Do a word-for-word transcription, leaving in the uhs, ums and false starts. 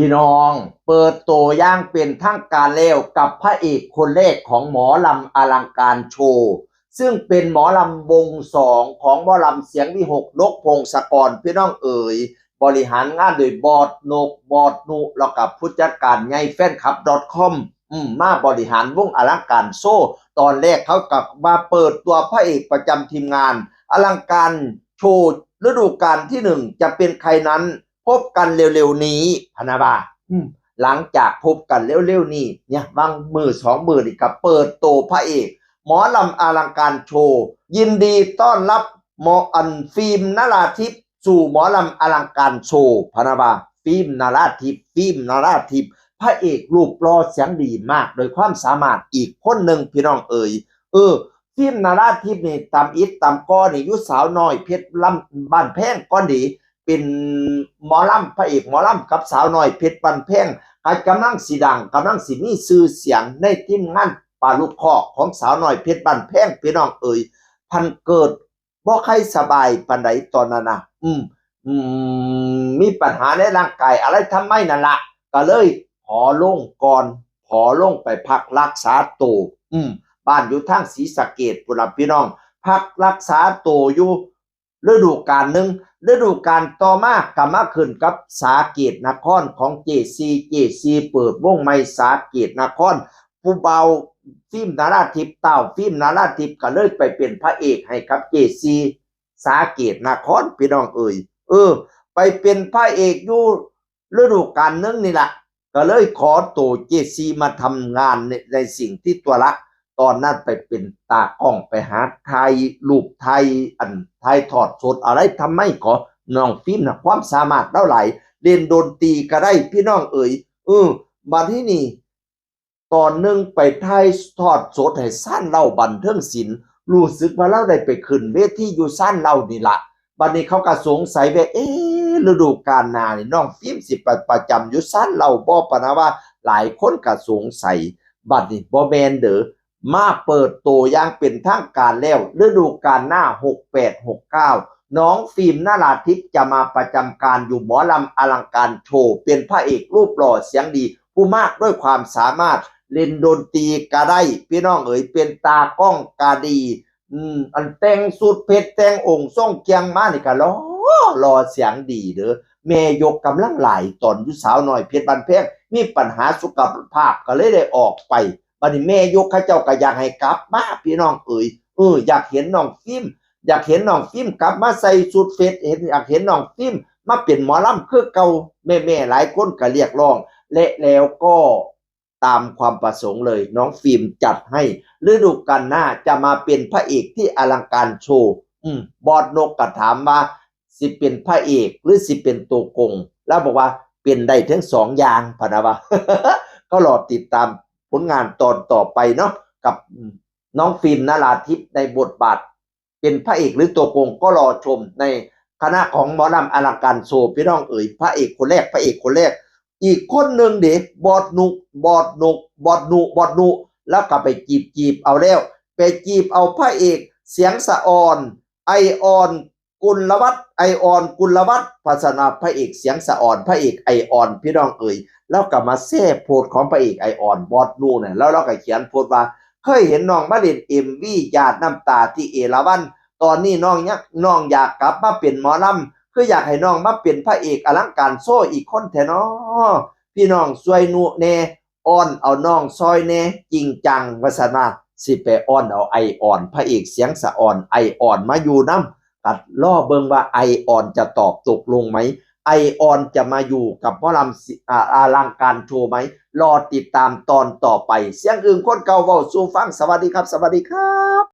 พี่น้อง เปิดตัวอย่างเป็นทางการแล้วกับพระเอกคนแรกของหมอลำอลังการโชว์ ซึ่งเป็นหมอลำวงสองของหมอลำเสียงวิหก นกพงศกร พี่น้องเอ๋ย บริหารงานโดยบอสนก บอสนุ แล้วกับผู้จัดการใหญ่ แฟนคลับ .com อืมมาบริหารวงอลังการโชว์ ตอนแรกเขาก็มาเปิดตัวพระเอกประจำทีมงาน อลังการโชว์ฤดูกาลที่หนึ่งจะเป็นใครนั้น พบกันเร็วๆนี้ พะนะว่า อืมหลังจากพบกันเร็วๆนี้ เนี่ยบางมือสองมือนี่ก็เปิดตัวพระเอก หมอลำอลังการโชว์ ยินดีต้อนรับหมออันฟิล์มนราทิพย์สู่หมอลำอลังการโชว์ พะนะว่า ฟิล์มนราทิพย์ ฟิล์มนราทิพย์ พระเอกรูปหล่อเสียงดีมาก โดยความสามารถอีกคนหนึ่งพี่น้องเอ๋ย เออ ฟิล์มนราทิพย์นี่ตำอิดตำกอนี่อยู่สาวน้อยเพชรลำบ้านแพงก่อนดี เป็นหมอลำ พระเอกหมอลำกับสาวน้อยเพชรบ้านแพง กำลังสิดัง กำลังสิมีชื่อเสียงในทีมงานปลาลูกคอกของสาวน้อยเพชรบ้านแพง พี่น้องเอ๋ย พันเกิดบ่ใครสบายปานใดตอนนั้นนะ อืม อืม มีปัญหาในร่างกายอะไรทำไมนั่นละ ก็เลยขอลงก่อน ขอลงไปพักรักษาตัว อืม บ้านอยู่ทางศรีสะเกษพุ้นล่ะพี่น้อง พักรักษาตัวอยู่ฤดูกาลหนึ่ง ฤดูกาลต่อมาก็มาขึ้นกับสาเกตนครของเจซี เจซีเปิดวงใหม่สาเกตนคร ผู้บ่าวฟิล์มนราทิพย์ ต้าวฟิล์มนราทิพย์ก็เลยไปเป็นพระเอกให้กับเจซี สาเกตนคร พี่น้องเอ๋ย เออ ไปเป็นพระเอกอยู่ฤดูกาลหนึ่งนี่ละ ก็เลยขอตัวเจซีมาทำงานในในสิ่งที่ตัวรัก ตอนนั้นไปเป็นตากล้อง ไปหาถ่ายรูป ถ่ายอันถ่ายทอดสดอะไรทำไมก็ น้องฟิล์มนะความสามารถลาวหลาย เล่นดนตรีก็ได้พี่น้องเอ๋ย เออ บัดที่นี่ ตอนหนึ่งไปถ่ายทอดสดให้ซานเหล้าบันเทิงศิลป์ รู้สึกว่าลาวได้ไปขึ้นเวทีอยู่ซานเหล้านี่ละ บัดนี้เขาก็สงสัยว่า เอ๊ะ ฤดูกาลหน้านี่น้องฟิล์มสิไปประจำอยู่ซานเหล้าบ่ ปะนะว่า หลายคนก็สงสัย บัดนี้บ่แม่นเด้อ มาเปิดตัวอย่างเป็นทางการแล้ว ฤดูกาลหน้า หกแปด หกเก้า น้องฟิล์มนราทิพย์จะมาประจำการอยู่หมอลำอลังการโชว์ เป็นพระเอกรูปหล่อเสียงดี ผู้มากด้วยความสามารถ เล่นดนตรีก็ได้ พี่น้องเอ๋ย เป็นตากล้องก็ดี อืม อันแต่งสุดเพชรแต่งองค์ทรงเกียงมานี่ก็หล่อ หล่อเสียงดีเด้อ แม่ยกกำลังหลายตอนอยู่สาวน้อยเพชรบ้านแพง มีปัญหาสุขภาพก็เลยได้ออกไป บัดนี้แม่ยกเขาเจ้าก็อยากให้กลับมาพี่น้องเอ๋ย เออ อยากเห็นน้องฟิล์ม อยากเห็นน้องฟิล์มกลับมาใส่ชุดเพชร เห็น อยากเห็นน้องฟิล์มมาเป็นหมอลำคือเก่า แม่ๆหลายคนก็เรียกร้อง และแล้วก็ตามความประสงค์เลย น้องฟิล์มจัดให้ ฤดูกาลหน้าจะมาเป็นพระเอกที่อลังการโชว์ อืม บอสนกก็ถามว่า สิเป็นพระเอกหรือสิเป็นตัวโกง แล้วบอกว่าเป็นได้ทั้งสองอย่าง พะนะว่า ก็รอติดตามผลงานตอนต่อไปเนาะ กับน้องฟิล์มนราทิพย์ในบทบาท เป็นพระเอกหรือตัวโกง ก็รอชมในคณะของหมอลำอลังการโชว์ พี่น้องเอ๋ย พระเอกคนแรก พระเอกคนแรก อีกคนหนึ่งเด้ บอสนุ บอสนุ บอสนุ บอสนุ แล้วก็ไปจีบจีบเอาแล้ว ไปจีบเอาพระเอกเสียงสะอ่อน ไอออน กุลวัฒน์ ไอออน กุลวัฒน์ พะนะว่า พระเอกเสียงสะอ่อน พระเอกไอออน พี่น้องเอ๋ย แล้วก็มาแซ่โพสต์ของพระเอกไอออน บอสนุเนี่ย แล้วเราก็เขียนโพสต์ว่า เคยเห็นน้องมาเล่นเอ็มวีหยาดน้ำตาที่เอราวัณ ตอนนี้น้องยัง น้องอยากกลับมาเป็นหมอลำ คืออยากให้น้องมาเป็นพระเอกอลังการโชว์อีกคนแท้น้อ พี่น้องช่วยนุแน่ อ้อนเอาน้องซอยแน่ จริงจัง ว่าซั่นว่า สิไปอ้อนเอาไอออน พระเอกเสียงสะอ่อน ไอออนมาอยู่นำ กัดรอเบิ่งว่าไอออนจะตอบตกลงไหม ไอออนจะมาอยู่กับหมอลำสิ อ่า อลังการโชว์ไหม รอติดตามตอนต่อไป เสียงอึ่งคนเก่าเว้าสู่ฟัง สวัสดีครับ สวัสดีครับ